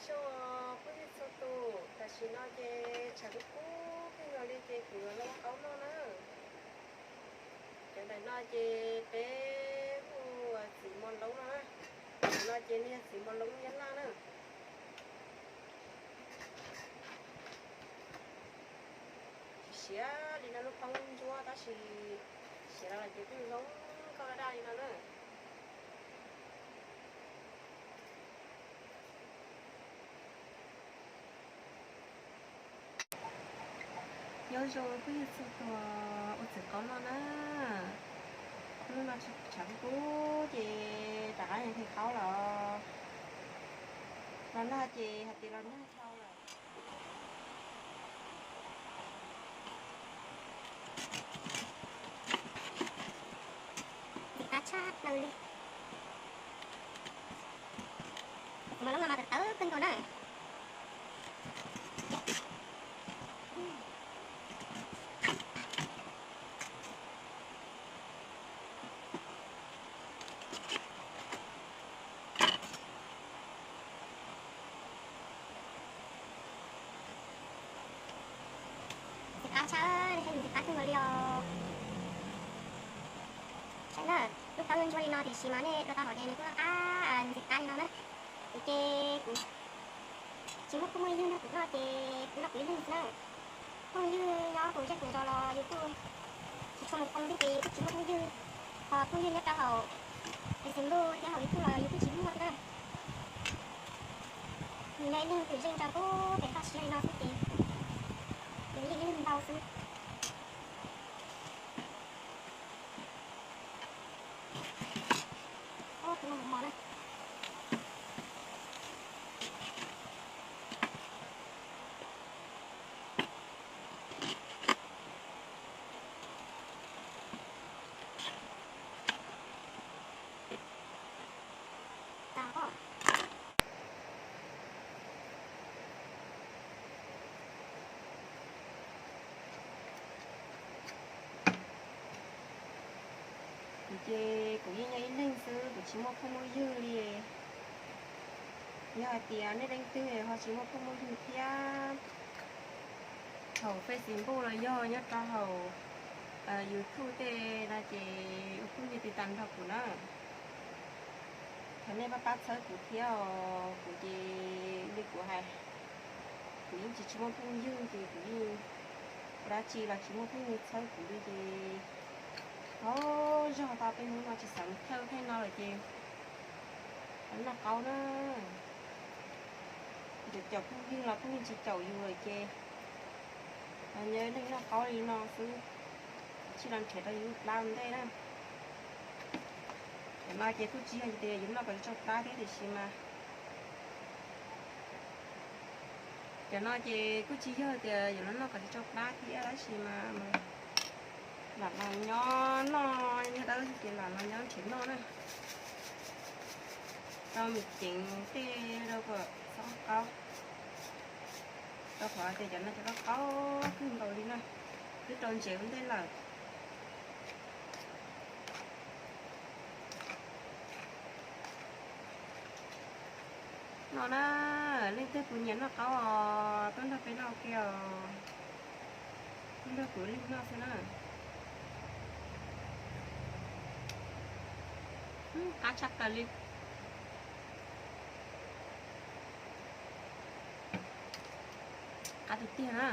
Tsoom phooj ywg txhua tus, tam sim no ces tshav kub kub kawg nkaus li ces kuv yuav los ua qaub noj na. Cov ntawm no ces peb hu ua txiv mos loob no na. Cov no ces nws yog txiv mos loob Nyab Laj na. Tsis siav li no, lub koob ntsuab tab sis siav los ces kuj zoo nkauj daj daj li no na. Nyob zoo phooj ywg txhua tus, ua txiv qaub noj na. Hnub no tshav kub kub ces rov qab yog nthe qaub los, los nag ces hais tias los nag dhau lawm. Ntxim qab tshaj plaws li. Kuv mas lub no mas tawv tawv kawg nkaus na. Ntxim qab tshaj, ntxim qab kawg nkaus li os. Saib na, lub qaub ntsuab li no tiam sis mas nej rau tau hauv ces nws kuj qab ntxim qab li no na. Kuv ces kuv tsis muaj phooj muaj ywg nrog kuv noj ces kuv noj kuv ib leeg xwb na. Phooj ywg nyob hauv zej hauv zos los yus kuj tsis tshua mus poob thiab ces kuj tsis muaj phooj ywg. Ho phooj ywg nyob rau hauv Facebook thiab hauv YouTube los yus kuj tsis muaj thiab na. Nws yog ib leeg twm zeej rau pem toj siab li no xwb ces nws yeej ib leeg ntau xwb. Tus no mos na. Kuv ces kuv yeej nyob ib leeg xwb, kuv tsis muaj phooj muaj ywg li. Yog hais tias nej leej twg ho tsis muaj phooj muaj ywg thiab, hauv Facebook los yog nyob rau hauv YouTube tej no ces ua phooj ywg tiv tas nrog kuv na. Thov nej pab pab txhawb kuv thiab os, kuv ces li kuv hais, kuv yeej tsis tsis muaj phooj ywg ces kuv yeej ua dab tsi los tsis muaj phooj ywg txhawb kuv li ces, o, zog tau peb hnub no tsis xav mus thawj thaij no lawm ces noj qaub na. Caum caum phooj ywg los phooj ywg tsis caum yus lawm ces nyob ib leeg noj qaub li no xwb, tsis los nrhiav rau yus lub plab ua ntej na. Cov no ces kuj tsis yog tias yus noj kom tsis tsau plab thiab tiam sis mas, cov no ces kuj tsis yog tias yus los noj kom tsis tsau plab thiab tab sis mas lam los nyob noj, nyob dawb ces lam los nyob nrhiav noj na. Rau me ceev tej rau kom txhob qaub, rau qhov tias cov no cov qaub qaub kawg nkaus li na, twb rau ntsev ua ntej lawm. No na, leej twg puas nyiam noj qaub os, tuaj nrog peb noj ua ke os. Nrog kuv leeg noj xwb na. Qab tshaj plaws li. Qab tiag tiag na.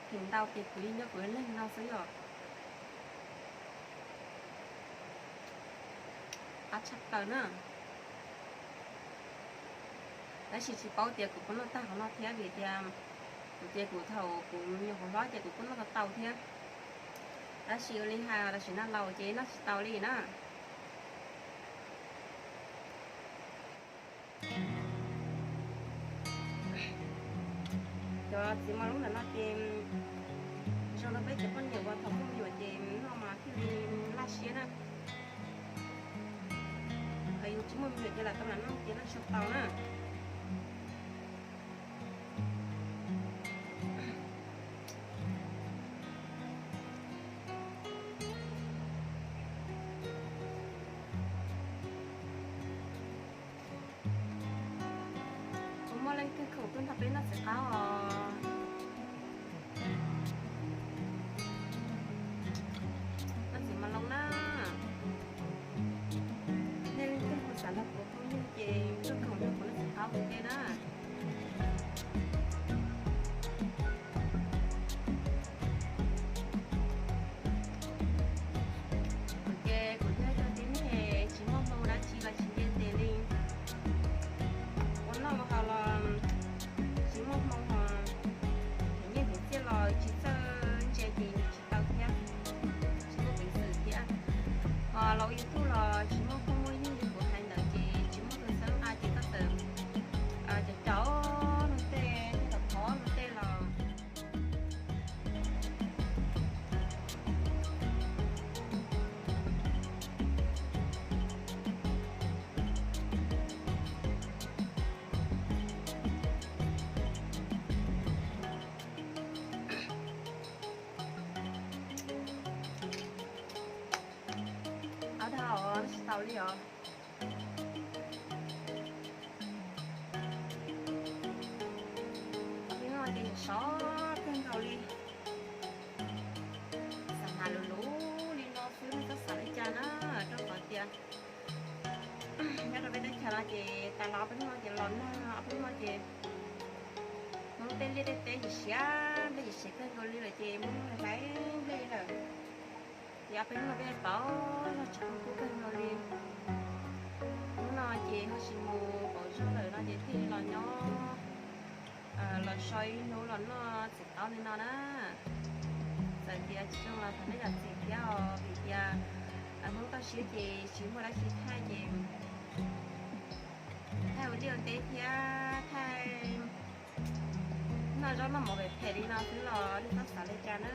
Tsis ntau ces kuv yeej nyob kuv ib leeg no xwb yom. Qab tshaj plaws na. Tab sis tsis paub tias kuv puas noj tag qhov no thiab vim tias kuv ces kuv thaum kuv nyuam qhuav hlob ces kuv kuj noj tau tau thiab. Tab sis ua li hais tam sim no laus ces noj tsis tau li na. Cov txiv mos loob ntawm no ces zoo rau peb cov poj niam uas thaum muaj me nyuam ces noj mas thiaj li laj siab na. Muaj me nyuam ces lam tau lam noj ces noj tsis tau na. Kuv muaj leej twg khoom tuaj nrog peb noj txiv qaub os? Noj txiv mas loo na. Nej leej twg ho xav nrog kuv phooj ywg ces tuaj khoom nrog kuv noj txiv qaub ua ke na. Ces kuv thiab cov tib neeg tsis muaj hmoo dab tsi los tsis nce tes li. Ua noj ua haus los tsis muaj hmoo, hos nyiaj hais txiaj los tsis txawj ntse ces tsis tau thiab, tsis muaj peev xwm thiab. Hos los ua YouTube los tsis muaj phooj muaj ywg li kuv hais ntawd ces tsis muaj tus txhawb nqa ces koj txawm cov cov luag tej thiab tom phov luag tej los Ob dhau tsis tau li os. Li no ces sov kawg nkaus li. Xav hnav luv luv li no xwb nej txhob xav li cas na, rau qhov tias nyob rau peb teb chaws no ces tas los ob peb hnub no ces los nag, ob peb hnub no ces Hmoob tej liaj tej teb siav, nplej siav kawg nkaus li lawm ces Hmoob hlais nplej li lawm. Ces ob peb hnub no peb tau noj tsis tau kub kawg nkaus li. Hnub no ces ho tsis mus pauv zog lawm no ces thiaj li los nyob los so ib hnub los noj txiv qaub li no na. Txawm tias tsis zoo los thov nej zam txim thiab os, vim tias Hmoob toj siab ces tsis muaj dab tsi thaij ces thaij ua liaj ua teb thiab thaij noj zaub noj mov phem phem li no xwb los nej txhob xav li cas na.